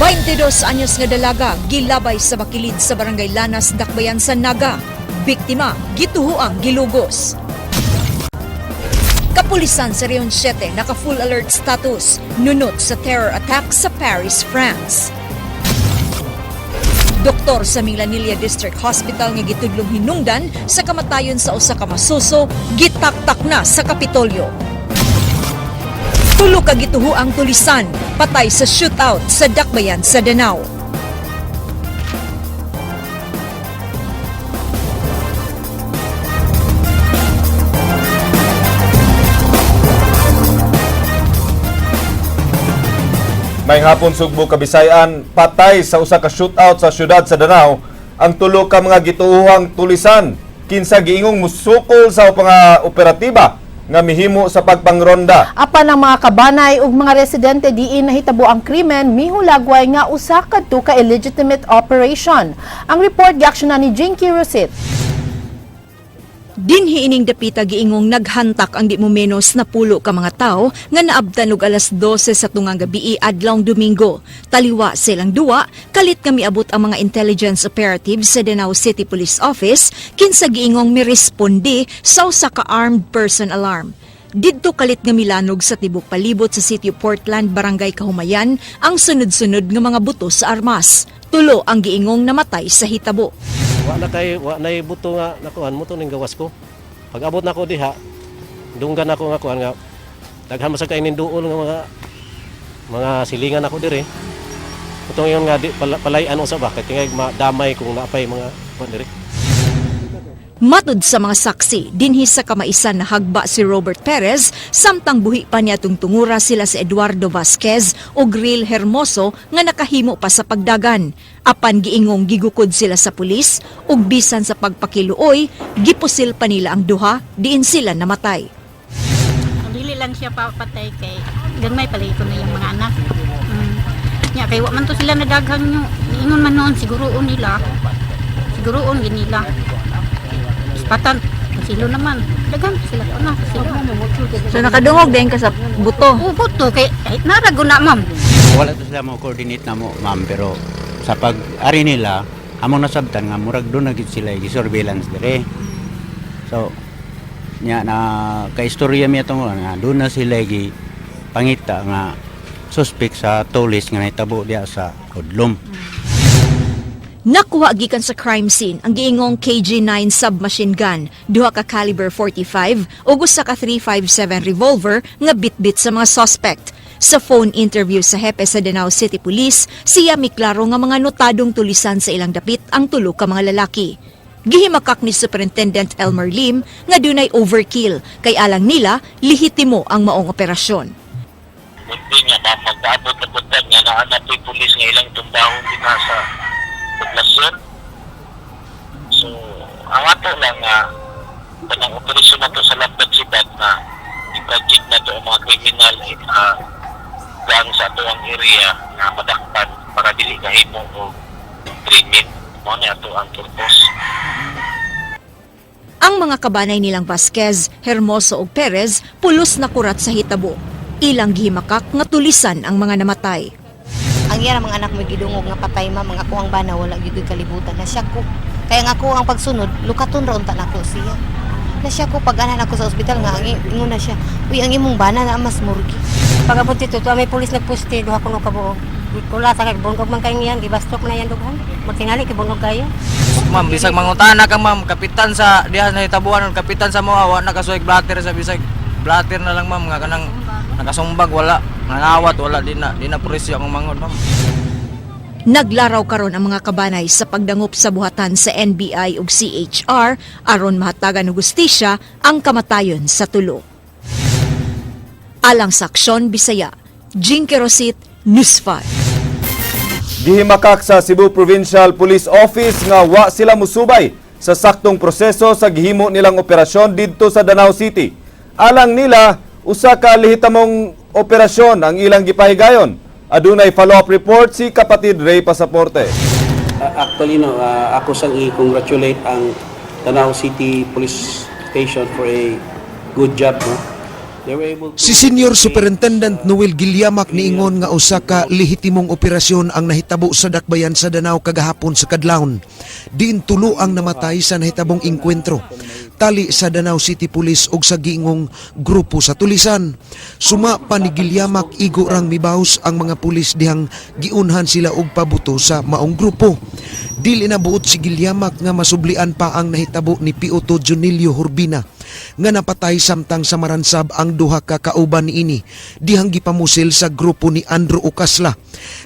22 anyos nga dalaga gilabay sa bakilid sa Barangay Lanas, Dakbayan sa Naga. Biktima gituhuang gilugos. Kapulisan sa Region 7 naka full alert status nunot sa terror attack sa Paris, France. Doktor sa Minglanilla District Hospital nga gitudlong hinungdan sa kamatayon sa usa ka masuso gitaktak na sa Kapitolyo. Tulo ka gituhuang tulisan patay sa shootout sa Dakbayan sa Danao. May hapon, Sugbo, Kabisayan, patay sa usa ka shootout sa syudad sa Danao ang tulo ka mga gituohang tulisan kinsa giingong musukol sa mga operatiba nga mihimo sa pagpangronda. Apan ang mga kabanay ug mga residente diin nahitabo ang krimen mihulagway nga usa kadto ka illegitimate operation. Ang report giaksyonan ni Jinky Rosit. Dinhi ining dapita giingong naghantak ang di mo menos na 10 ka mga tawo nga naabtan og alas 12 sa tungang gabii adlawng Domingo. Taliwa silang duwa, kalit nga miabot ang mga intelligence operatives sa Danao City Police Office kinsa giingong miresponde sa usa ka armed person alarm. Didto kalit nga milanog sa tibok palibot sa City of Portland, Barangay Kahumayan, ang sunod-sunod nga mga buto sa armas. Tulo ang giingong namatay sa hitabo. Wa na kay wa na buto nga nakuan mo to ning gawas ko. Pag abot nako diha, dunggan ako nga kuan nga daghan man sa kay ning duol nga mga silingan ako dire. Utong yon nga di palayan usa ba kay tingay madamay kung naapay mga kuan dire. Matud sa mga saksi, dinhi sa kamaisan na hagba si Robert Perez, samtang buhi pa niya tungtungura sila si Eduardo Vasquez o Grill Hermoso nga nakahimo pa sa pagdagan. Apan giingong gigukod sila sa pulis ug bisan sa pagpakiluoy, gipusil pa nila ang duha, diin sila namatay. Dili lang siya papatay kay gagmay palagi ko na yung mga anak. Nya kay wa man to sila nadaghang nyo. Niingon man noon siguroon nila. Siguroon gid nila. Ispatan silo naman. Daghan sila ko na silo. So nakadungog din ka sa buto. Oo buto kay ay, narago na, ma'am. Wala to sila mo coordinate na mo, ma'am, pero sa pag-ari nila, among nasabtan nga murag doon na gid sila gi-surveillance dire. So nya na kaistorya mi atong nga doon na sila gi pangita nga suspect sa tulis nga nahitabo diya sa Odlum. Nakuha gikan sa crime scene ang giingong KG9 submachine gun, duha ka caliber 45 ug usa ka 357 revolver nga bitbit sa mga suspect. Sa phone interview sa hepe sa Danao City Police, siya miklaro nga mga notadong tulisan sa ilang dapit ang tulo ka mga lalaki. Gihimakak ni Superintendent Elmer Lim nga dunay overkill kay alang nila lehitimo ang maong operasyon. Hindi nga ma mag-abot na punta nga naanap yung pulis nga ilang tumbahon din na sa poblasyon. So, ang ato lang nga kanang operasyon na to sa Lamban Sibad na i-project na to ang mga kriminal gang sa ato ang area nga madakpan para dili kahimo og krimen. Mao ni ato ang purpose. Ang mga kabanay nilang Vasquez, Hermoso ug Perez pulos na kurat sa hitabo. Ilang gihimakak nga tulisan ang mga namatay. Ang iya mga anak mo gidungog nga patay, ma, mga ako ang bana wala gyud ko'y kalibutan na siya ko. Kaya nga ako ang pagsunod, lukaton ra unta nako siya. Na siya ko pag anak ako sa ospital nga ang ingon na siya, "Uy, ang imong bana na mas murgi." Pag-abot dito, to, may pulis nagpuste, duha kuno ka buok. Kula sa kay bungog man kayong yan, gibastok na yan dughan. Magtingali kay bungog kayo. Ma'am, bisag mangutana ka, ma'am, kapitan sa diha na hitabuan, kapitan sa moa, wa nakasuig blatter sa bisag blatter na lang, ma'am, nga kanang nakasumbag wala, nangawat wala, di na purisyo akong mangod, ma'am. Naglaraw karon ang mga kabanay sa pagdangop sa buhatan sa NBI ug CHR aron mahatagan og hustisya ang kamatayon sa tulo. Alang sa Aksyon Bisaya, Jinky Rosit, News 5. Gihimakak sa Cebu Provincial Police Office nga wa sila musubay sa saktong proseso sa gihimo nilang operasyon didto sa Danao City. Alang nila, usa ka lehitamong operasyon ang ilang gipahigayon. Adunay follow-up report si kapatid Ray Pasaporte. Actually, no, ako sang i-congratulate ang Danao City Police Station for a good job, no. They were able to Si Senior Superintendent Noel Gilyamak niingon nga usa ka lehitimong operasyon ang nahitabo sa dakbayan sa Danao kagahapon sa kadlawon. Diin tulo ang namatay sa nahitabong engkwentro. Tali sa Danao City Police og sa giingong grupo sa tulisan. Suma pa ni Gilyamak, igo rang mibaws ang mga pulis dihang giunhan sila og pabuto sa maong grupo. Dili na buot si Gilyamak nga masublian pa ang nahitabo ni PO2 Junilio Hurbina nga napatay samtang sa maransab ang duha ka kauban niini dihang gipamusil sa grupo ni Andrew Ocasla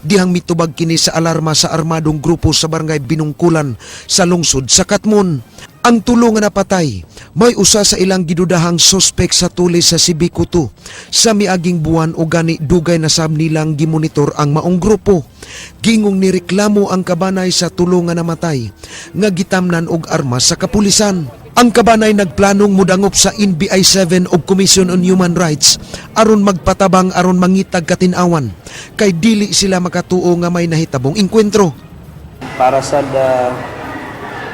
dihang mitubag kini sa alarma sa armadong grupo sa barangay Binungkulan sa lungsod sa Katmon. Ang tulo nga napatay may usa sa ilang gidudahang sospek sa tulis sa Sibico 2 sa miaging buwan o gani dugay na sab nilang gimonitor ang maong grupo. Gingong nireklamo ang kabanay sa tulo nga namatay nga gitamnan og armas sa kapulisan. Ang kabanay nagplanong mudangop sa NBI 7 ug Commission on Human Rights aron magpatabang aron mangitag katinawan kay dili sila makatuo nga may nahitabong engkwentro. Para sa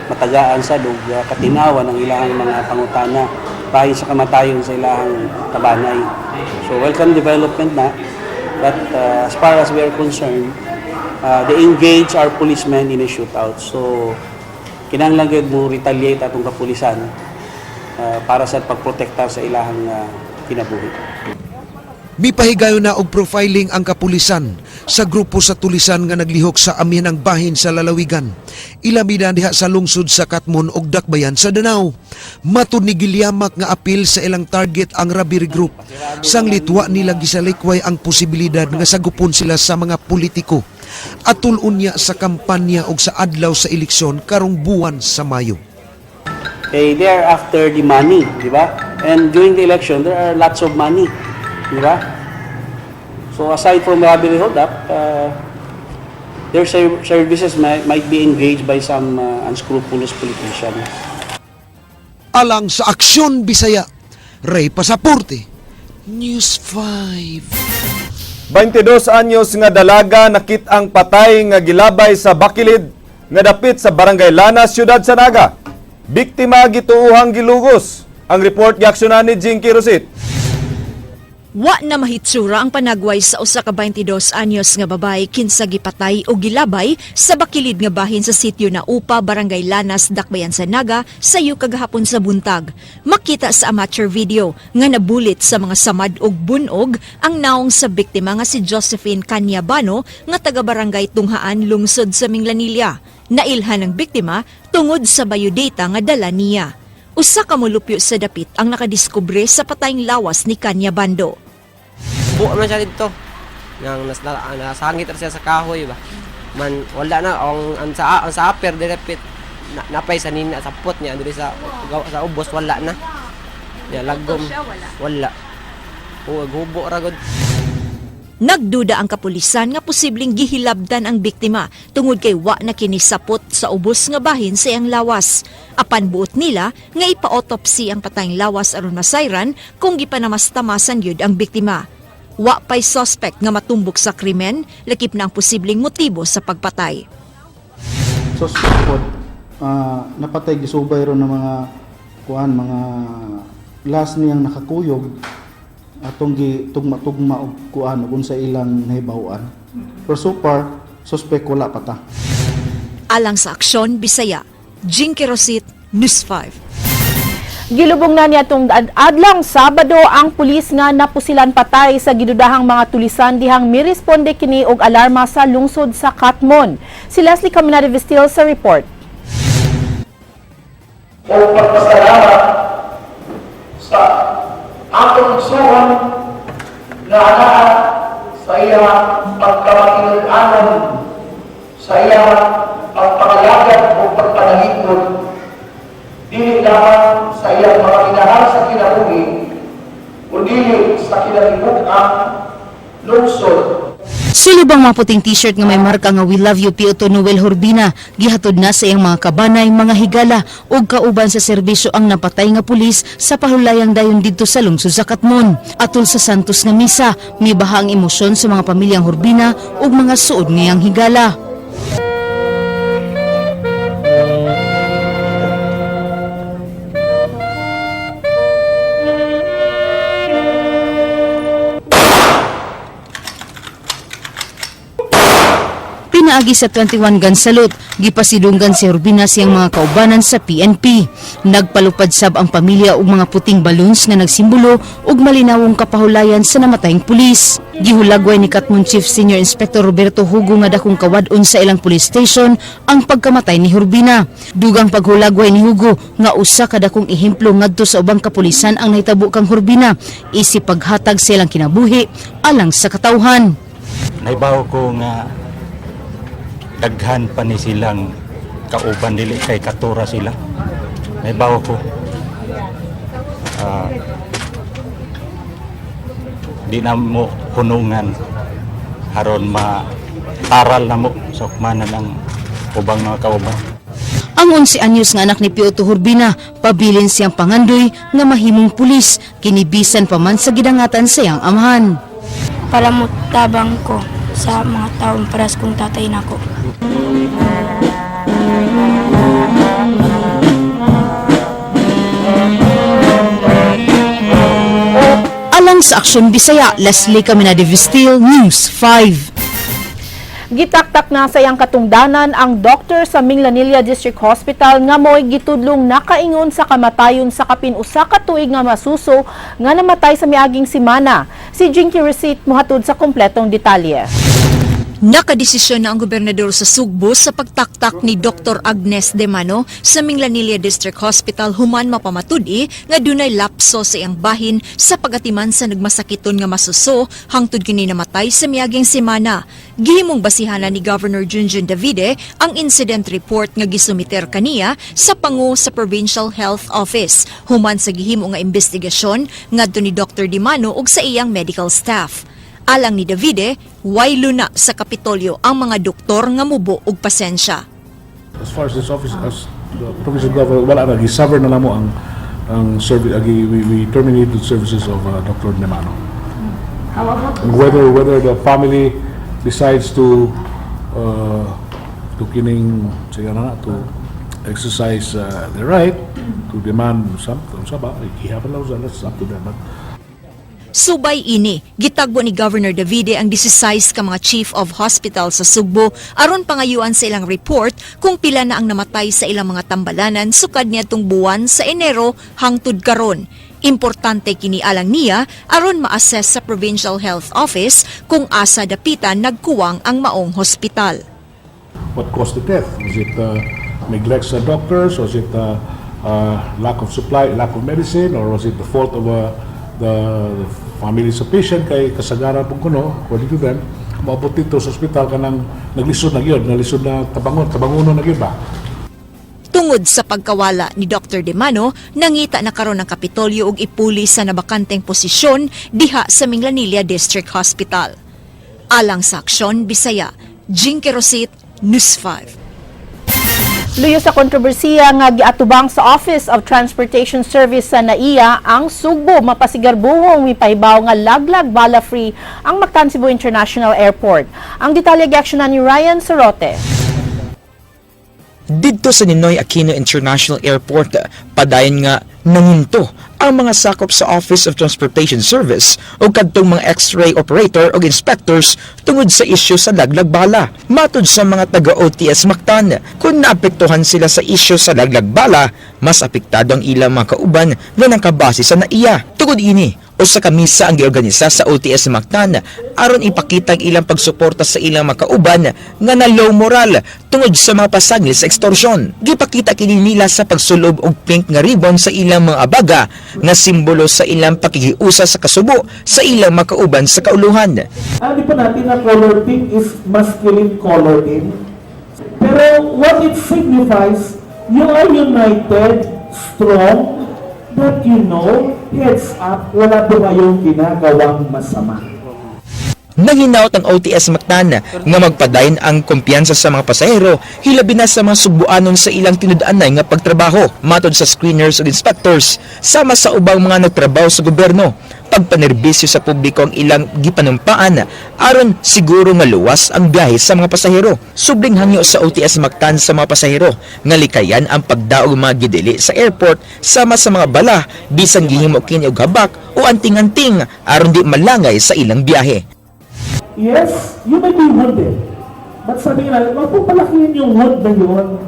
matagaan sa ug katinawan ang ilahang mga pangutana bahin sa kamatayon sa ilahang kabanay. So welcome development na, but as far as we are concerned, they engage our policemen in a shootout. So kinahanglan gyud mo retaliate atong kapulisan para sa pagprotekta sa ilahang kinabuhi. Mipahigayon na og profiling ang kapulisan sa grupo sa tulisan nga naglihok sa amihanang bahin sa lalawigan. Ilamida diha sa lungsod sa Katmon og dakbayan sa Danao. Matud ni Gilyamak nga apil sa ilang target ang robbery group. Sanglit wa nila gisalikway ang posibilidad nga sagupon sila sa mga politiko. Atul unya sa kampanya og sa adlaw sa eleksyon karong buwan sa Mayo. Okay, they are after the money, di ba? And during the election, there are lots of money, di ba? So aside from robbery hold up, their services might be engaged by some unscrupulous politician. Alang sa Aksyon Bisaya, Ray Pasaporte, News 5. 22 anyos nga dalaga nakit-ang patay nga gilabay sa Bakilid nga dapit sa Barangay Lana, Siyudad sa Naga. Biktima gituohang gilugos. Ang report giaksyonan ni Jinky Rosit. Wa na mahitsura ang panagway sa usa ka 22 anyos nga babae kinsa gipatay o gilabay sa bakilid nga bahin sa sitio na Upa, Barangay Lanas, Dakbayan sa Naga, sayo kagahapon sa buntag. Makita sa amateur video nga nabulit sa mga samad og bunog ang naong sa biktima nga si Josephine Canyabano nga taga Barangay Tunghaan, lungsod sa Minglanilla. Nailhan ang biktima tungod sa biodata nga dala niya. Usa ka molupyo sa dapit ang nakadiskubre sa patayng lawas ni Kanya Bando. Buo man siya dito. Nang nasangit ra siya sa kahoy ba. Man wala na ang sa upper dire pit na, napay sa nina sa pot niya diri sa ubos wala na. Ya lagom. Wala. O hubo ra gud. Nagduda ang kapulisan nga posibleng gihilabdan ang biktima tungod kay wa na kini sapot sa ubos nga bahin sa iyang lawas. Apan buot nila nga ipa-autopsy ang patayng lawas aron masayran kung gipanamastamasan yun ang biktima. Wa pay suspect nga matumbok sa krimen, lakip na ang posibleng motibo sa pagpatay. Suspect pod napatay gisubay ron ng mga kuan, mga last niyang nakakuyog atong gi tugma-tugma og kuan og unsa ilang nahibaw-an. Pero so far suspect wala pa ta. Alang sa Aksyon Bisaya, Jinky Rosit, News 5. Gilubong na niya itong adlong Sabado ang pulis nga napusilan patay sa gidudahang mga tulisan dihang miresponde kini og alarma sa lungsod sa Katmon. Si Leslie Caminada Vestil sa report. O pagpasalamat sa atong igsuon nga anaa sa iyang pagkamatinud-anon, sa iyang pagpangalagad o pagpanalipod, dili lamang sa iyang mga inahan sa kinabuhi o dili sa kinalibuk-ang lungsod. Sulubang mga puting t-shirt nga may marka nga "We Love You PO2 Noel Hurbina", gihatod na sa iyang mga kabanay, mga higala ug kauban sa serbisyo ang napatay nga pulis sa pahulayang dayon didto sa lungsod sa Katmon. Atol sa Santos nga misa, mibaha ang emosyon sa mga pamilyang Hurbina ug mga suod ngayang higala. Pinaagi sa 21 gun salute, gipasidunggan si Urbina siyang mga kaubanan sa PNP. Nagpalupad sab ang pamilya og mga puting balloons nga nagsimbolo og malinawong kapahulayan sa namatayng pulis. Gihulagway ni Katmon Chief Senior Inspector Roberto Hugo nga dakong kawad-on sa ilang police station ang pagkamatay ni Hurbina. Dugang paghulagway ni Hugo nga usa ka dakong ehemplo ngadto sa ubang kapulisan ang nahitabo kang Hurbina isip paghatag sa ilang kinabuhi alang sa katawhan. Naibaw ko nga daghan pa ni silang kauban, dili kay katura sila. Naibaw ko. Di na mo hunungan aron ma-aral na mo sa hukmanan ang ubang mga kauban. Ang 11 anyos nga anak ni PO2 Hurbina, pabilin siyang pangandoy nga mahimong pulis, kinibisan pa man sa gidangatan sa iyang amahan. Para mutabang ko sa mga taong paras kong tatay nako. Alang sa Aksyon Bisaya, Leslie Caminade Vestil, News 5. Gitaktak na sa iyang katungdanan ang doktor sa Minglanilla District Hospital nga mo'y gitudlong nakaingon sa kamatayon sa kapin usa ka tuig nga masuso nga namatay sa miaging semana. Si Jinky Receipt mohatod sa kompletong detalye. Nakadesisyon na ang gobernador sa Sugbo sa pagtaktak ni Dr. Agnes Demano sa Minglanilla District Hospital human mapamatud-i nga dunay lapso sa iyang bahin sa pagatiman sa nagmasakiton nga masuso hangtod kini namatay sa miaging semana. Gihimong basihanan ni Governor Junjun Davide ang incident report nga gisumiter kaniya sa pangu sa Provincial Health Office human sa gihimo nga investigasyon ngadto ni Dr. Dimano ug sa iyang medical staff. Alang ni Davide, way luna sa Kapitolyo ang mga doktor nga mubo og pasensya. As far as this office, as the provincial governor, wala na, gisever na namo ang service, we terminated services of Dr. Nemano. And whether the family decides to kining, sige na, to exercise their right to demand something, sa ba, ihapan lang, that's up to them. But Subay ini, gitagbo ni Governor Davide ang 16 ka mga chief of hospital sa Sugbo aron pangayuan sa ilang report kung pila na ang namatay sa ilang mga tambalanan sukad niadtong buwan sa Enero hangtod karon. Importante kini alang niya aron ma-assess sa Provincial Health Office kung asa dapitan nagkuwang ang maong hospital. What caused the death? Was it neglect sa doctors? Was it lack of supply, lack of medicine, or was it the fault of the family sa patient? Kay kasagaran pong kuno, according to them, maabot dito sa ospital kanang naglisod na gyud, naglisod na tabangon, tabangono na gyud ba? Tungod sa pagkawala ni Dr. Demano, nangita na karon ang Kapitolyo og ipuli sa nabakanteng posisyon diha sa Minglanilla District Hospital. Alang sa Aksyon Bisaya, Jinky Rosit, News 5. Luyo sa kontrobersiya nga giatubang sa Office of Transportation Service sa NAIA, ang Sugbo mapasigarbuhong mipahibaw nga laglag bala free ang Mactan Cebu International Airport. Ang detalye giaksyonan ni Ryan Sorote. Didto sa Ninoy Aquino International Airport, padayon nga nanginto ang mga sakop sa Office of Transportation Service o kadtong mga X-ray operator o inspectors tungod sa isyu sa laglag bala. Matod sa mga taga-OTS Mactan, kung naapektuhan sila sa isyu sa laglag bala, mas apektado ang ilang mga kauban nga nakabase sa NAIA. Tungod ini, usa ka misa ang giorganisa sa OTS Mactan aron ipakita ang ilang pagsuporta sa ilang mga kauban nga na low moral tungod sa mga pasangil sa extortion. Gipakita kini nila sa pagsulob og pink nga ribbon sa ilang mga abaga nga simbolo sa ilang pakikiusa sa kasubo sa ilang mga kauban sa kauluhan. Alam po natin na color pink is masculine color din. Pero what it signifies, you are united, strong, that you know, heads up, wala po kayong ginagawang masama. Nanghinaot ang OTS Mactan nga magpadayon ang kumpiyansa sa mga pasahero, hilabi na sa mga Sugbuanon sa ilang tinud-anay nga pagtrabaho matod sa screeners ug inspectors sama sa ubang mga nagtrabaho sa gobyerno. Pagpanerbisyo sa publiko ang ilang gipanumpaan aron siguro nga luwas ang biyahe sa mga pasahero. Subling hangyo sa OTS Mactan sa mga pasahero nga likayan ang pagdaog mga gidili sa airport sama sa mga bala bisan gihimo kini og habak o anting-anting aron di malangay sa ilang biyahe. Yes, you may be wounded. But sabi nga, wag po palakihin yung wound na yun.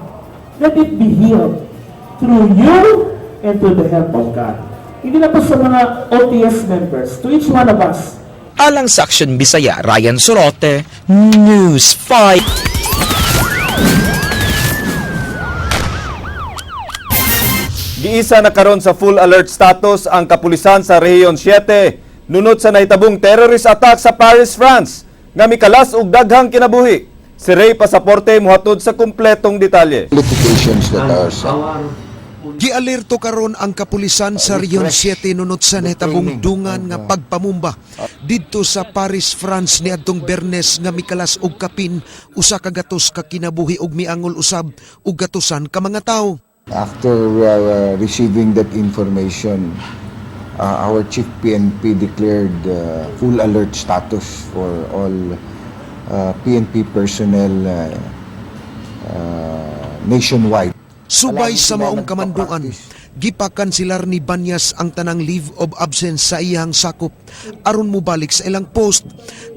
Let it be healed through you and through the help of God. Hindi na po sa mga OTS members, to each one of us. Alang sa Aksyon Bisaya, Ryan Sorote, News 5. Giisa na karon sa full alert status ang kapulisan sa Rehiyon 7 nunot sa nahitabong terrorist attack sa Paris, France nga mikalas og daghang kinabuhi. Si Ray Pasaporte mohatod sa kumpletong detalye. Notifications that are sent. Gialerto karon ang kapulisan sa Region 7 nunot sa nahitabong dungan nga pagpamumba didto sa Paris, France niadtong Bernes nga mikalas og kapin 100 ka kinabuhi og miangol usab og gatusan ka mga tawo. After receiving that information, our chief PNP declared full alert status for all PNP personnel nationwide. Subay sa maong kamanduan, gipakansilar ni Banyas ang tanang leave of absence sa iyang sakop aron mobalik sa ilang post.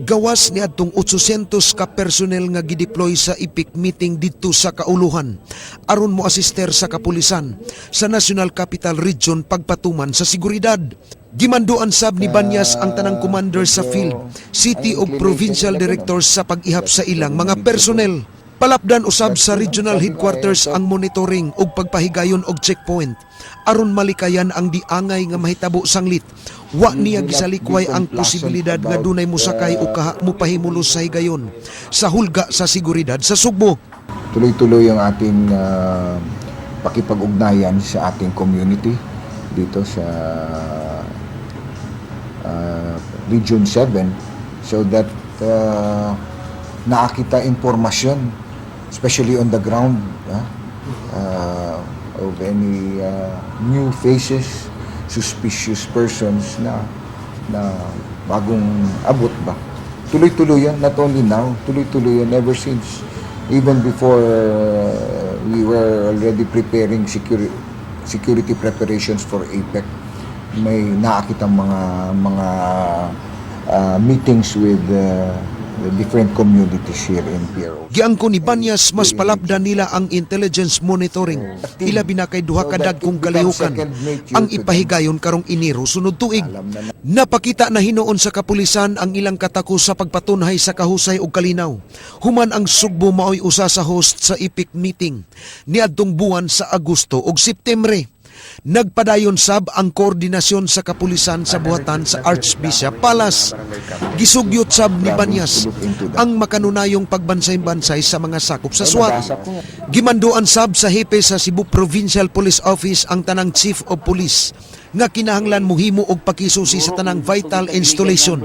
Gawas ni adtong 800 ka personnel nga gideploy sa EPIC meeting didto sa kauluhan aron mo asister sa kapulisan sa National Capital Region pagpatuman sa seguridad. Gimanduan sab ni Banyas ang tanang commander sa field, city ug provincial directors sa pag-ihap sa ilang mga personnel. Palapdan usab sa regional headquarters ang monitoring ug pagpahigayon og checkpoint aron malikayan ang diangay nga mahitabo sanglit. Wa niya gisalikway ang posibilidad nga dunay mosakay o kaha mopahimulos sa higayon sa hulga sa seguridad sa Sugbo. Tuloy-tuloy ang ating pakipag-ugnayan sa ating community dito sa Region 7 so that naa kita impormasyon, especially on the ground, of any new faces, suspicious persons na bagong abot ba. Tuloy-tuloy yan, not only now, tuloy-tuloy yan ever since. Even before, we were already preparing security preparations for APEC. May naa kitang mga meetings with the different communities here in PRO. Giangko ni Banyas, mas palapdan nila ang intelligence monitoring. Ilabi na kay duha ka dagkong kalihukan ang ipahigayon karong Enero sunod tuig. Napakita na hinuon sa kapulisan ang ilang katako sa pagpatunhay sa kahusay ug kalinaw human ang Sugbo maoy usa sa host sa EPIC meeting niadtong buwan sa Agosto ug Septembre. Nagpadayon sab ang koordinasyon sa kapulisan sa buhatan sa Archbishop Palace. Gisugyot sab ni Banyas ang makanunayong pagbansay-bansay sa mga sakop sa SWAT. Gimanduan sab sa hepe sa Cebu Provincial Police Office ang tanang chief of police nga kinahanglan muhimo og pakisusi sa tanang vital installation,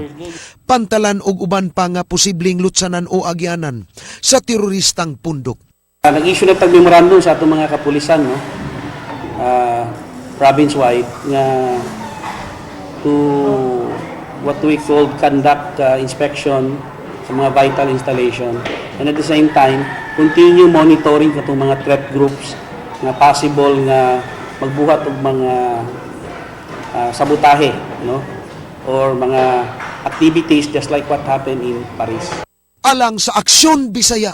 pantalan og uban pa nga posibleng lutsanan o agyanan sa teroristang pundok. Nag-issue na tag memorandum sa atong mga kapulisan, no, province-wide nga to what we call conduct inspection sa mga vital installation and at the same time continue monitoring katong mga threat groups nga possible nga magbuhat og mga sabotahe, no, or mga activities just like what happened in Paris. Alang sa Aksyon Bisaya,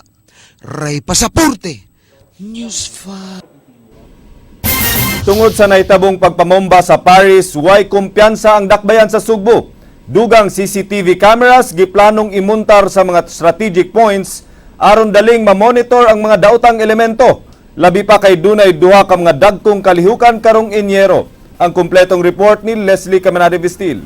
Ray Pasaporte, News 5. Tungod sa nahitabong pagpamomba sa Paris, way kumpiyansa ang dakbayan sa Sugbo. Dugang CCTV cameras giplanong imuntar sa mga strategic points aron daling mamonitor ang mga daotang elemento. Labi pa kay dunay duha ka mga dagkong kalihukan karong Enero. Ang kumpletong report ni Leslie Caminade Vistil.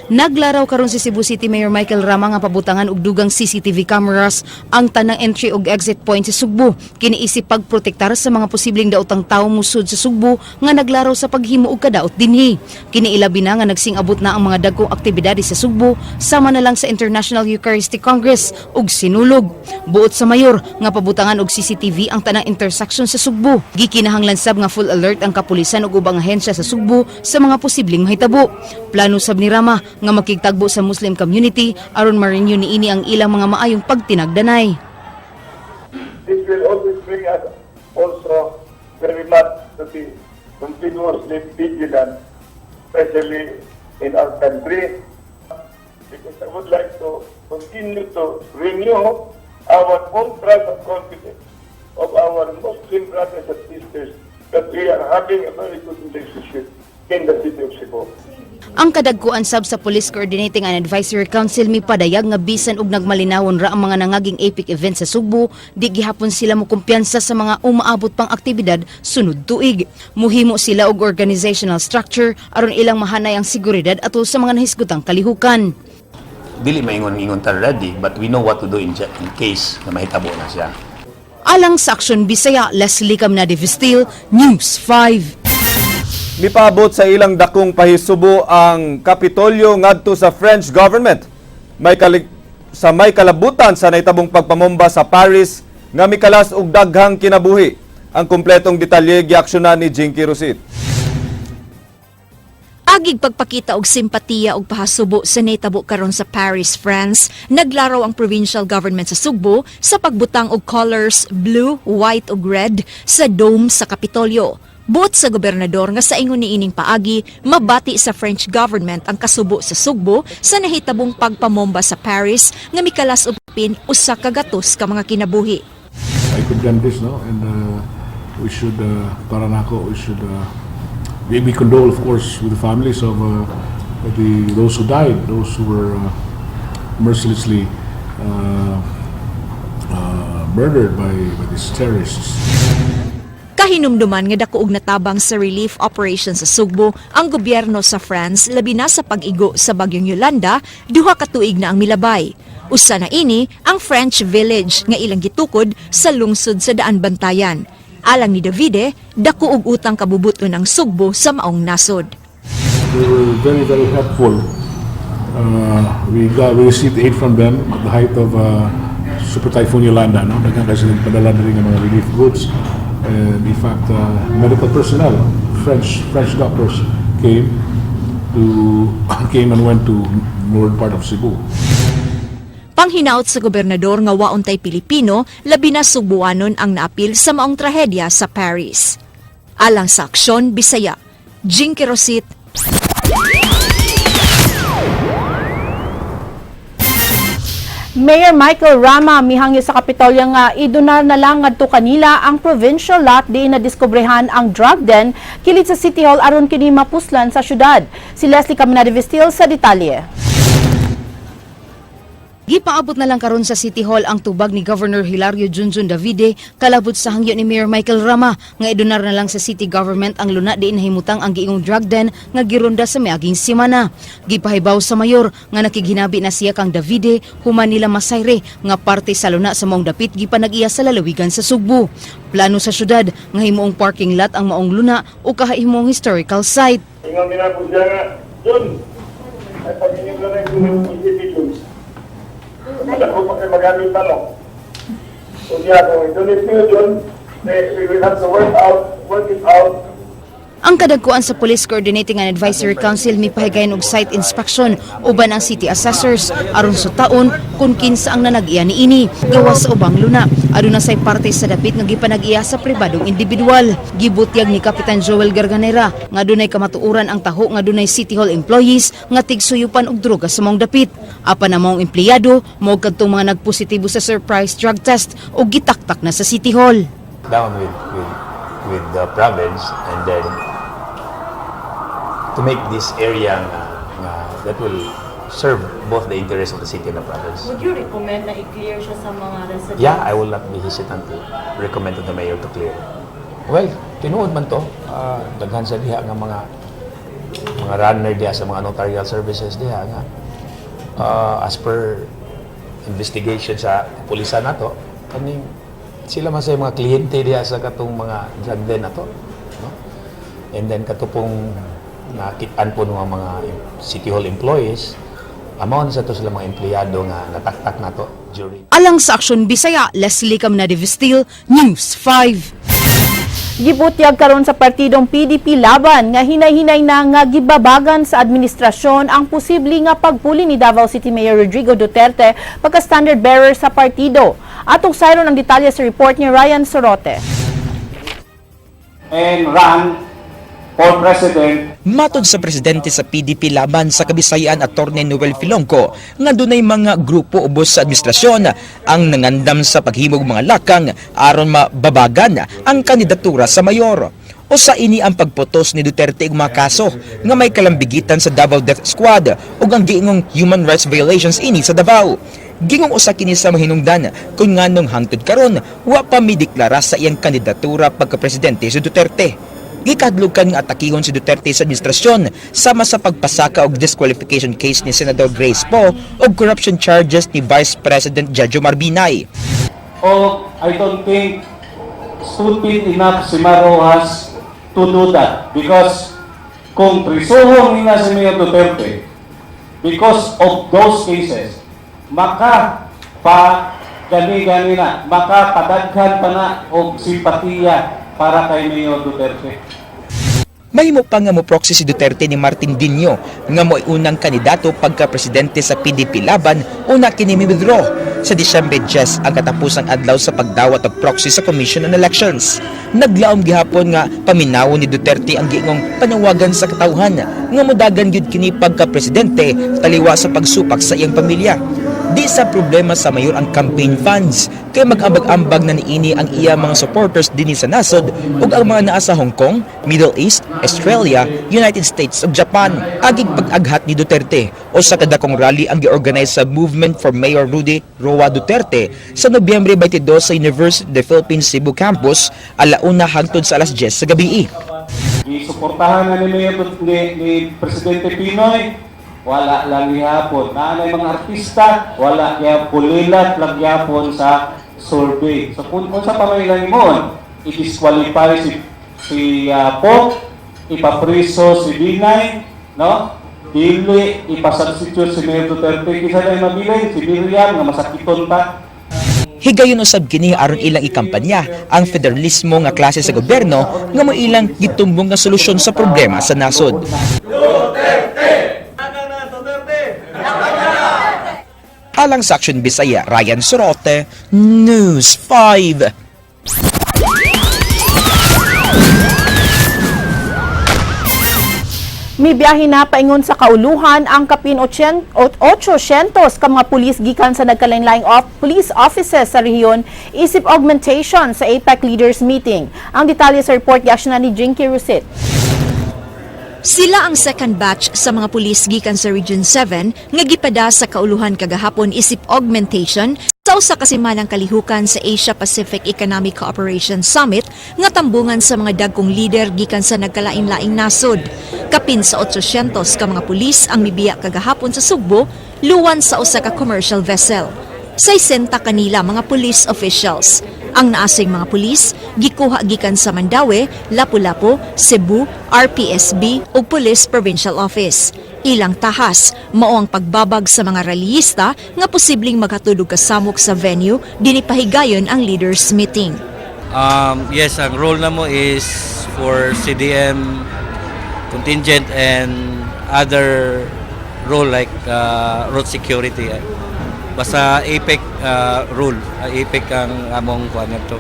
Naglaraw karon si Cebu City Mayor Michael Rama nga pabutangan og dugang CCTV cameras ang tanang entry ug exit point sa Sugbo. Kini isip pagprotektar sa mga posibleng daotang tawo musud sa Sugbo nga naglaraw sa paghimo og kadaot dinhi. Kini ilabi na nga nagsing-abot na ang mga dagkong aktibidades sa Sugbo, sama na lang sa International Eucharistic Congress ug Sinulog. Buot sa mayor nga pabutangan og CCTV ang tanang intersection sa Sugbo. Gikinahanglan sab nga full alert ang kapulisan ug ubang ahensya sa Sugbo sa mga posibleng mahitabo. Plano sab ni Rama nga makigtagbo sa Muslim community aron ma-renew niini ang ilang mga maayong pagtinagdanay. This will always bring us also very much to be continuously vigilant, especially in our country, because I would like to continue to renew our full trust and confidence of our Muslim brothers and sisters that we are having a very good relationship in the city of Cebu. Ang kadagkuan sab sa Police Coordinating and Advisory Council mipadayag nga bisan og nagmalinawon ra ang mga nangaging APIC event sa Sugbo, di gihapon sila mokumpiyansa sa mga umaabot pang aktibidad sunod tuig. Muhimo sila og organizational structure aron ilang mahanay ang seguridad atol sa mga nahisgutang kalihukan. Dili maingon-ingon ta ready, but we know what to do in case na mahitabo na siya. Alang sa Aksyon Bisaya, Leslie Camnade Vestil, News 5. Mipaabot sa ilang dakong pahisubo ang Kapitolyo ngadto sa French government. Sa may kalabutan sa nahitabong pagpamomba sa Paris nga mikalas og daghang kinabuhi. Ang kumpletong detalye giaksyonan ni Jinky Rosit. Agig pagpakita og simpatiya og pahasubo sa nahitabo karon sa Paris, France, naglaraw ang provincial government sa Sugbo sa pagbutang og colors blue, white ug red sa dome sa Kapitolyo. Buot sa gobernador nga sa ingon niining paagi, mabati sa French government ang kasubo sa Sugbo sa nahitabong pagpamomba sa Paris nga mikalas og pin 100 ka mga kinabuhi. I condemn this, no? And we should, para nako, we should, we condole, of course, with the families of the those who died, those who were mercilessly murdered by these terrorists. Kahinumduman nga dako og natabang sa relief operation sa Sugbo ang gobyerno sa France, labi na sa pag-igo sa bagyong Yolanda, 2 ka tuig na ang milabay. Usa na ini ang French Village nga ilang gitukod sa lungsod sa Daan Bantayan. Alang ni Davide, dako og utang kabubuton ang Sugbo sa maong nasod. They were very, very helpful. We received aid from them at the height of Super Typhoon Yolanda. No? Daghan kasi nagpadala na rin ng mga relief goods. And in fact, medical personnel, French doctors came and went to northern part of Cebu. Panghinaot sa gobernador nga wa untay Pilipino, labi na Sugbuanon ang naapil sa maong trahedya sa Paris. Alang sa Aksyon Bisaya, Jinky Rosit. Mayor Michael Rama mihangyo sa Kapitolyo nga idonar na lang ngadto kanila ang provincial lot diin nadiskobrehan ang drug den kilid sa City Hall aron kini mapuslan sa syudad. Si Leslie Caminade Vestil sa detalye. Gipaabot na lang karon sa City Hall ang tubag ni Governor Hilario Junjun Davide kalabot sa hangyo ni Mayor Michael Rama nga idonar na lang sa city government ang luna diin nahimutang ang giingong drug den nga gironda sa miaging semana. Gipahibaw sa mayor nga nakighinabi na siya kang Davide human nila masayre nga parte sa luna sa maong dapit gipanag-iya sa lalawigan sa Sugbo. Plano sa syudad nga himuong parking lot ang maong luna o kahimong historical site. Ingon nila po siya nga, Jun, ay pag-inyong na yung institutions. Madako pa kayo magamit na, no? So niya, kung i-donate niyo, Jun, eh, we will have to work it out. Ang kadagkuan sa Police Coordinating and Advisory Council mipahigayon og site inspection uban ang city assessors aron sutaon kung kinsa ang nanag-iya niini gawas sa ubang luna. Aduna say parte sa dapit nga gipanag-iya sa pribadong individual. Gibutyag ni Kapitan Joel Garganera nga dunay kamatuoran ang taho nga dunay City Hall employees nga tigsuyupan og droga sa maong dapit. Apan ang maong empleyado mao kadtong mga nagpositibo sa surprise drug test og gitaktak na sa City Hall. Down with the province and then to make this area nga that will serve both the interests of the city and the province. Would you recommend na i-clear siya sa mga residents? Yeah, I will not be hesitant to recommend to the mayor to clear. Well, tinuod man to, daghan sa diha nga mga runner diha sa mga notarial services diha nga as per investigation sa pulisan nato, kaning sila man sa mga kliyente diha sa katong mga drug den nato, no? And then kato pong nakit-an po ng mga City Hall employees, amo sa to sila mga empleyado nga nataktak nato during Alang sa Aksyon Bisaya, Leslie Camnade Vestil, News 5. Gibutyag karon sa partidong PDP Laban nga hinay-hinay na nga gibabagan sa administrasyon ang posible nga pagpuli ni Davao City Mayor Rodrigo Duterte pagka standard bearer sa partido. Atong sayron ang detalye sa report ni Ryan Sorote. And run for president. Matod sa presidente sa PDP Laban sa Kabisayaan, Attorney Noel Filongko, nga dunay mga grupo ubos sa administrasyon ang nangandam sa paghimog mga lakang aron mababagan ang kandidatura sa mayor. Usa ini ang pagputos ni Duterte og mga kaso nga may kalambigitan sa Davao Death Squad ug ang giingong human rights violations ini sa Davao. Gingong usa kini sa mahinungdan kung nganong hangtod karon wa pa mideklara sa iyang kandidatura pagka-presidente si Duterte. Gikadlukan nga atakihon si Duterte sa administrasyon sama sa pagpasaka og disqualification case ni Senador Grace Poe ug corruption charges ni Vice President Jejomar Binay. O I don't think stupid enough si Mar Roxas to do that because kung prisuhon nila si Mayor Duterte because of those cases, maka pa gani-gani na, maka padaghan pa na og simpatiya para kay Mayor Duterte. Mahimo pa nga mo proxy si Duterte ni Martin Dino nga mo'y unang kandidato pagka-presidente sa PDP Laban una kini mi-withdraw. Sa Disyembre 10 ang katapusang adlaw sa pagdawat og proxy sa Commission on Elections. Naglaom gihapon nga paminawon ni Duterte ang giingong panawagan sa katawhan nga modagan gyud kini pagka-presidente taliwa sa pagsupak sa iyang pamilya. Di sa problema sa mayor ang campaign funds kay mag-ambag-ambag na niini ang iya mga supporters dinhi sa nasod ug ang mga naa sa Hong Kong, Middle East, Australia, United States ug Japan. Agig pag-aghat ni Duterte usa ka dakong rally ang giorganize sa Movement for Mayor Rudy Roa Duterte sa Nobyembre 22 sa University of the Philippines Cebu Campus, alauna hangtod sa alas 10 sa gabi. Gisuportahan na ni Mayor ni Presidente PNoy, wala lang gihapon. Naanay mga artista, wala gyapon, pulilat lang gihapon sa survey. So kung unsa pa may ilang imon, i-disqualify si si Poe, ipapriso si Binay, no? Dili ipasubstitute si Mayor Duterte, kinsa na mabilin si Miriam nga masakiton pa. Higayon usab kini aron ilang ikampanya ang federalismo nga klase sa gobyerno nga mo ilang gitumbong nga solusyon sa problema sa nasod. Alang sa Action Bisaya, Ryan Sorote, News 5. Mibiyahe na paingon sa kauluhan ang kapin 800 ka mga pulis gikan sa nagkalain-laing police offices sa rehiyon isip augmentation sa APEC Leaders Meeting. Ang detalye sa report giaksyonan ni Jinky Rusit. Sila ang second batch sa mga pulis gikan sa Region 7 nga gipada sa kauluhan kagahapon isip augmentation sa usa ka semanang kalihukan sa Asia Pacific Economic Cooperation Summit nga tambungan sa mga dagkong lider gikan sa nagkalain-laing nasod. Kapin sa 800 ka mga pulis ang mibiya kagahapon sa Sugbo, luwan sa usa ka commercial vessel. 60 kanila mga police officials. Ang naasing mga pulis gikuha gikan sa Mandaue, Lapu-Lapu, Cebu, RPSB ug Police Provincial Office. Ilang tahas mao ang pagbabag sa mga rallyista nga posibleng maghatod og kasamok sa venue dinhi pahigayon ang leaders meeting. Yes, ang role namo is for CDM contingent and other role like road security. Basta APEC role, APEC ang among kuan to,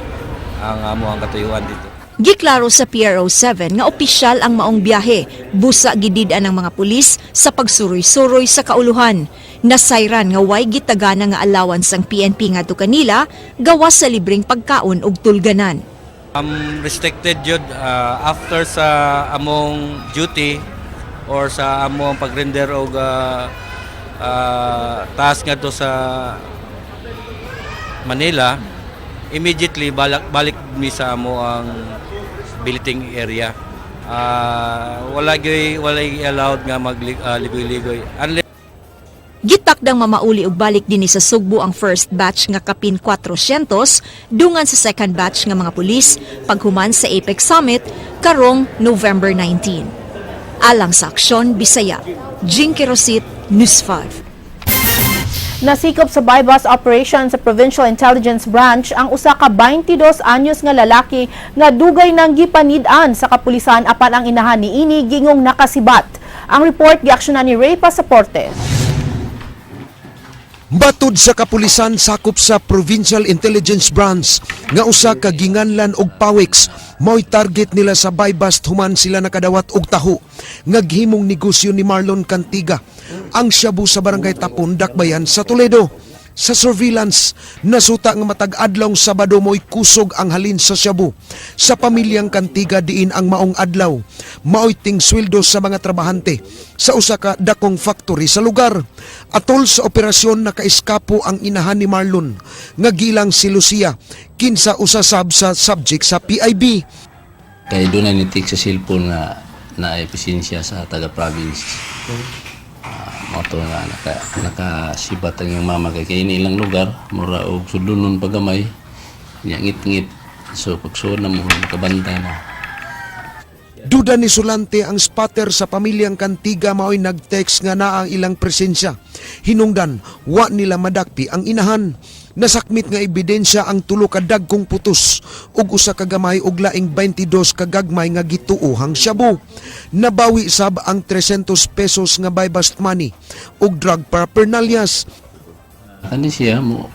ang amo ang katuyuan dito. Giklaro sa PRO 7 nga opisyal ang maong biyahe, busa gidid-an ang mga pulis sa pagsuroy-suroy sa kauluhan. Nasayran nga way gitagana nga allowance ang PNP ngadto kanila gawas sa libreng pagkaon ug tulganan. Restricted jud after sa among duty or sa among pagrender og task ngadto sa Manila, immediately balik balik mi sa amo ang billeting area. Wala gyud, wala allowed nga magligoy-ligoy unless Gitakdang mamauli og balik dinhi sa Sugbo ang first batch nga kapin 400 dungan sa second batch nga mga pulis paghuman sa APEC Summit karong November 19. Alang sa Aksyon Bisaya, Jinky Rosit, News 5. Nasikop sa buy-bust operation sa Provincial Intelligence Branch ang usa ka 22 anyos nga lalaki nga dugay nang gipanid-an sa kapulisan apan ang inahan niini gingong nakasibat. Ang report giaksyonan ni Ray Pasaporte. Batud sa kapulisan, sakop sa Provincial Intelligence Branch nga usa ka ginganlan og Pawex mao'y target nila sa buy-bust human sila nakadawat og taho nga gihimong negosyo ni Marlon Cantiga ang shabu sa Barangay Tapon, Dakbayan sa Toledo. Sa surveillance, nasuta nga matag adlawng Sabado mo'y kusog ang halin sa shabu sa pamilyang Cantiga, diin ang maong adlaw mao'y ting sweldo sa mga trabahante sa usa ka dakong factory sa lugar. Atol sa operasyon, nakaiskapo ang inahan ni Marlon nga gilang si Lucia, kinsa usa sab sa subject sa PIB. Kay doon na nitik sa cellphone nga na ebidensya sa taga province. Mao to nga nakasibat ang iyang mama kay kay ini ilang lugar mura og sudlonon pagamay nya ngit-ngit, so pagsuod na mo kabantay na. Duda ni Solante ang spotter sa pamilyang Kantiga mao'y nag-text nga naa ang ilang presensya. Hinungdan, wa nila madakpi ang inahan. Nasakmit nga ebidensya ang tulo ka dagkong putos ug usa ka gamay ug laing 22 ka gagmay nga gituohang shabu. Nabawi sab ang 300 pesos nga buy-bust money ug drug paraphernalias. Kani siya mo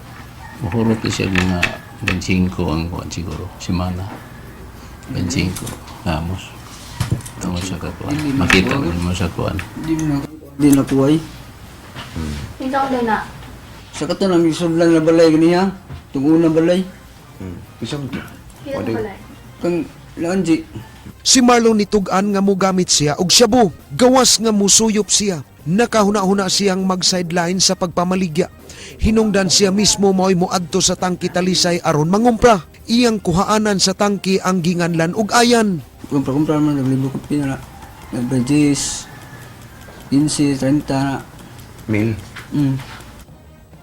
muhurot ni siya mga 25 ang kuan siguro semana. 25 gamos. Tungod sa kakuan. Makita mo sa kuan. Di na kuway. Ikaw na. Sa kato nang isudlan na balay ganiya. Tungo na balay. Isang Kang Lanji. Si Marlon nitug-an nga mogamit siya og shabu. Gawas nga musuyop siya. Nakahuna-huna siyang mag-sideline sa pagpamaligya. Hinungdan siya mismo mao'y moadto sa tangki Talisay aron mangumpra. Iyang kuhaanan sa tangki ang ginganlan og ayan. Kumpra-kumpra man naglibo ko pinala. Nag-10, 15, 30 na. Mil.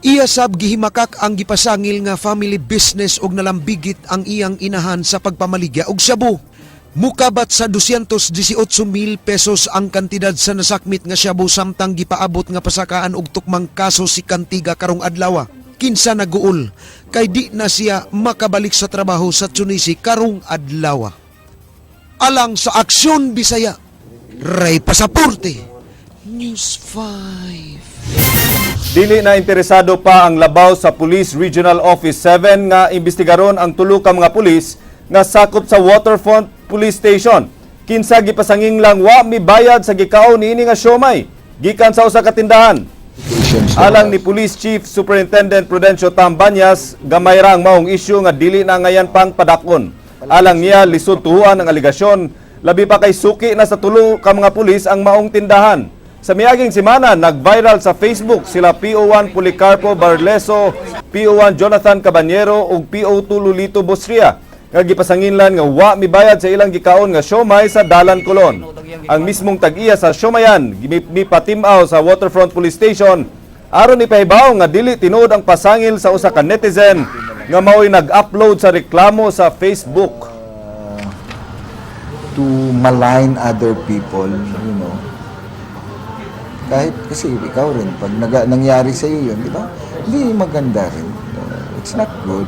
Iya sab gihimakak ang gipasangil nga family business og nalambigit ang iyang inahan sa pagpamaligya og shabu. Mukabat sa 218 mil pesos ang kantidad sa nasakmit nga shabu samtang gipaabot nga pasakaan og tukmang kaso si Kantiga karong adlaw. Kinsa naguol kay di na siya makabalik sa trabaho sa Tunisi karong adlaw. Alang sa Aksyon Bisaya, Ray Pasaporte, News 5. Dili na interesado pa ang labaw sa Police Regional Office 7 nga imbestigaron ang tulo ka mga pulis nga sakop sa Waterfront Police Station. Kinsa gipasanging lang wa mibayad sa gikaon niini nga siomay gikan sa usa ka tindahan. Alang ni Police Chief Superintendent Prudencio Tambanyas, gamay ra ang maong isyu nga dili na ngayan pang padakon. Alang niya, lisod tuhuan ang alegasyon, labi pa kay suki na sa tulo ka mga pulis ang maong tindahan. Sa miaging semana, nag-viral sa Facebook sila PO1 Policarpo Barleso, PO1 Jonathan Caballero ug PO2 Lulito Bosria nga gipasanginlan nga wa mibayad sa ilang gikaon nga siomay sa Dalan, Colon. Ang mismong tag-iya sa siomayan mipatim-aw sa Waterfront Police Station aron ipahibaw nga dili tinuod ang pasangil sa usa ka netizen nga mao'y nag-upload sa reklamo sa Facebook. To malign other people. Kahit kasi ikaw rin, pag nangyari sa iyo yun, di ba? Hindi maganda rin. It's not good.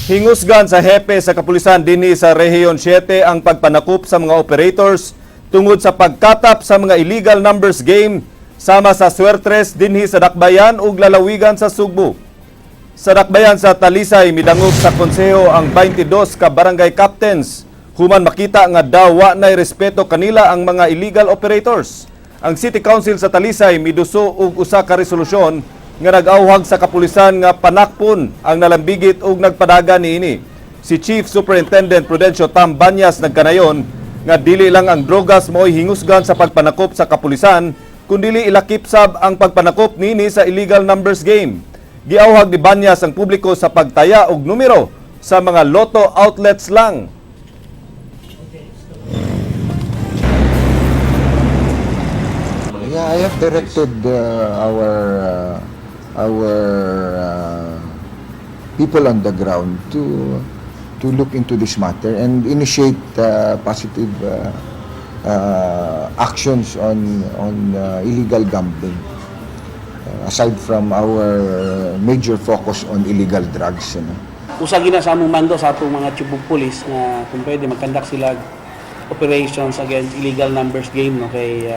Hingusgan sa hepe sa kapulisan dinhi sa Rehiyon 7 ang pagpanakop sa mga operators tungod sa pagkatap sa mga illegal numbers game sama sa Swertres dinhi sa Dakbayan ug lalawigan sa Sugbo. Sa Dakbayan sa Talisay, midangop sa konseho ang 22 ka barangay captains human makita nga daw wa nay respeto kanila ang mga illegal operators. Ang City Council sa Talisay miduso og usa ka resolusyon nga nag-awhag sa kapulisan nga panakpon ang nalambigit og nagpadagan niini. Si Chief Superintendent Prudencio Tambanyas nagkanayon nga dili lang ang drogas mo'y hingusgan sa pagpanakop sa kapulisan, kundili ilakip sab ang pagpanakop niini sa illegal numbers game. Giawhag ni Banyas ang publiko sa pagtaya og numero sa mga lotto outlets lang. Yeah, I have directed our people on the ground to look into this matter and initiate positive actions on illegal gambling. Aside from our major focus on illegal drugs. Usa gina sa among mando sa atong mga chief of police nga kung pwede mag-conduct sila operations against illegal numbers game, no, kay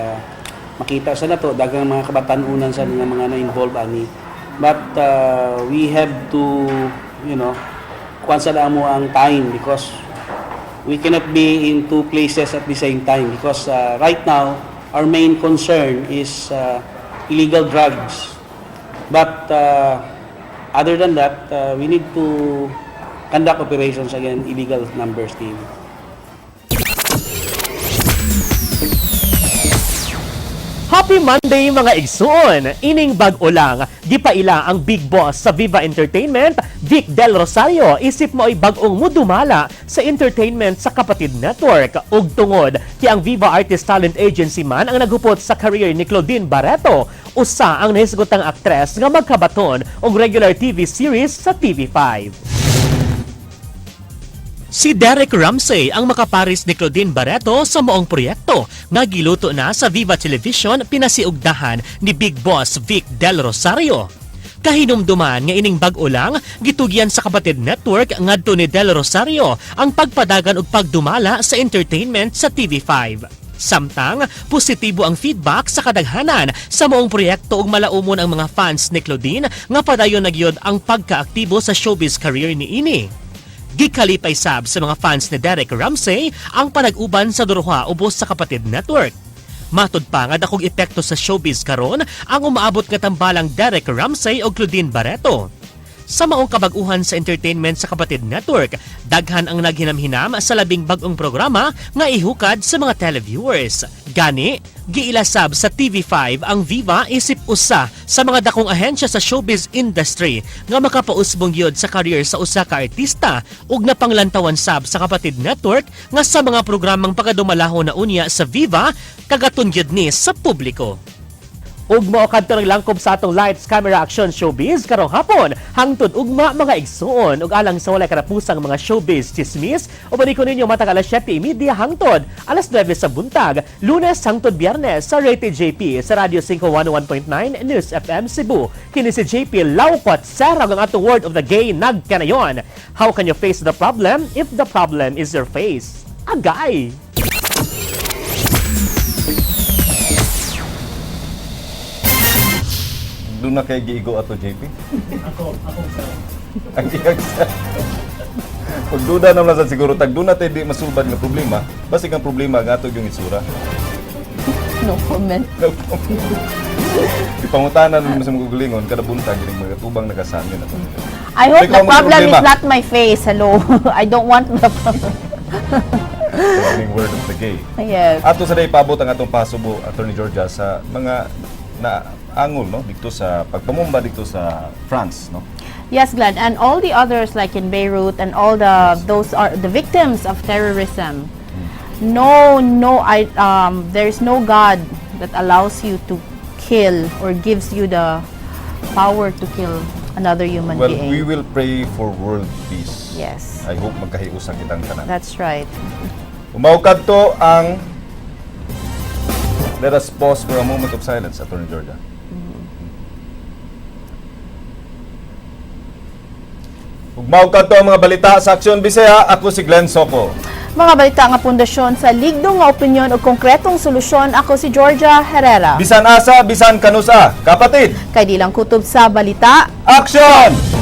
Makita sa nato daghang mga kabatan-unan sa mga na-involve ani. But we have to kuan sa amo ang time because we cannot be in two places at the same time because right now our main concern is illegal drugs. But other than that, we need to conduct operations against illegal numbers team. Happy Monday, mga igsoon! Ining bag-o lang, gipaila ang big boss sa Viva Entertainment, Vic Del Rosario, isip mo ay bag-ong mudumala sa entertainment sa Kapatid Network. Ug tungod kay ang Viva Artist Talent Agency man ang naghupot sa career ni Claudine Barreto, usa ang nahisgotang aktres nga magkabaton og regular TV series sa TV5. Si Derek Ramsey ang makaparis ni Claudine Barreto sa moong proyekto nga giluto na sa Viva Television pinasiugdahan ni Big Boss Vic Del Rosario. Kahinumduman nga ining bag-o lang gitugyan sa Kapatid Network ngadto ni Del Rosario ang pagpadagan og pagdumala sa entertainment sa TV5. Samtang, positibo ang feedback sa kadaghanan sa moong proyekto ug malaumon ang mga fans ni Claudine nga padayon na gyud ang pagkaaktibo sa showbiz career ni ini. Gikalipay sab sa mga fans ni Derek Ramsey ang panag-uban sa duruha ubos sa Kapatid Network. Matud pa nga dakong epekto sa showbiz karon ang umaabot nga tambalang Derek Ramsey o Claudine Barreto. Sa maong kabag-uhan sa entertainment sa Kapatid Network, daghan ang naghinam-hinam sa labing bag-ong programa nga ihukad sa mga televiewers. Gani, giilasab sa TV5 ang Viva isip usa sa mga dakong ahensya sa showbiz industry nga makapausbong gyud sa career sa usa ka artista ug napanglantawan sab sa Kapatid Network nga sa mga programang pagadumalahon na unya sa Viva kagaton gyud ni sa publiko. Ug mao kadto ang langkob sa atong Lights, Camera, Action Showbiz karong hapon. Hangtod ugma, mga igsuon, ug alang sa walay karapusang mga showbiz chismis, uban ko ninyo matag alas 7:30 hangtod alas 9 sa buntag, Lunes hangtod Biyernes sa Rated JP sa Radyo 5 101.9 News FM Cebu. Kini si JP Laukot Serag, ang atong word of the gay nagkanayon. How can you face the problem if the problem is your face? Agay! Doon na kay giigo ato, JP? Ako, ako sa. Ang iyang sa. Pagduda naman sa siguro, tag doon natin di masulbad nga problema, basig ang problema nga ato yung itsura. No comment. No comment. Ipangutanan mo sa mga gulingon, kada buntag, yung mga tubang nagasamin ato. I hope Ikaw the ang problem is problema. not my face. Hello. I don't want the problem. Kaming word of the gay. Yes. Ato sa day paabot ang atong pasubo, Attorney Georgia, sa mga na angol, no, dito sa pagpamumba dito sa France, no. Yes, Glenn, and all the others like in Beirut and all the those are the victims of terrorism. No, I there's no God that allows you to kill or gives you the power to kill another human Well, being. we will pray for world peace. Yes. I hope magkahiusa kitang tanan. That's right. Mao kadto ang. Let us pause for a moment of silence, Attorney Georgia. Ug mao kadto ang mga balita sa Aksyon Bisaya. Ako si Glenn Soco. Mga balita nga pundasyon sa ligdong nga opinyon o konkretong solusyon. Ako si Georgia Herrera. Bisan asa, bisan kanusa. Kapatid, Kay di lang kutob sa balita. Action!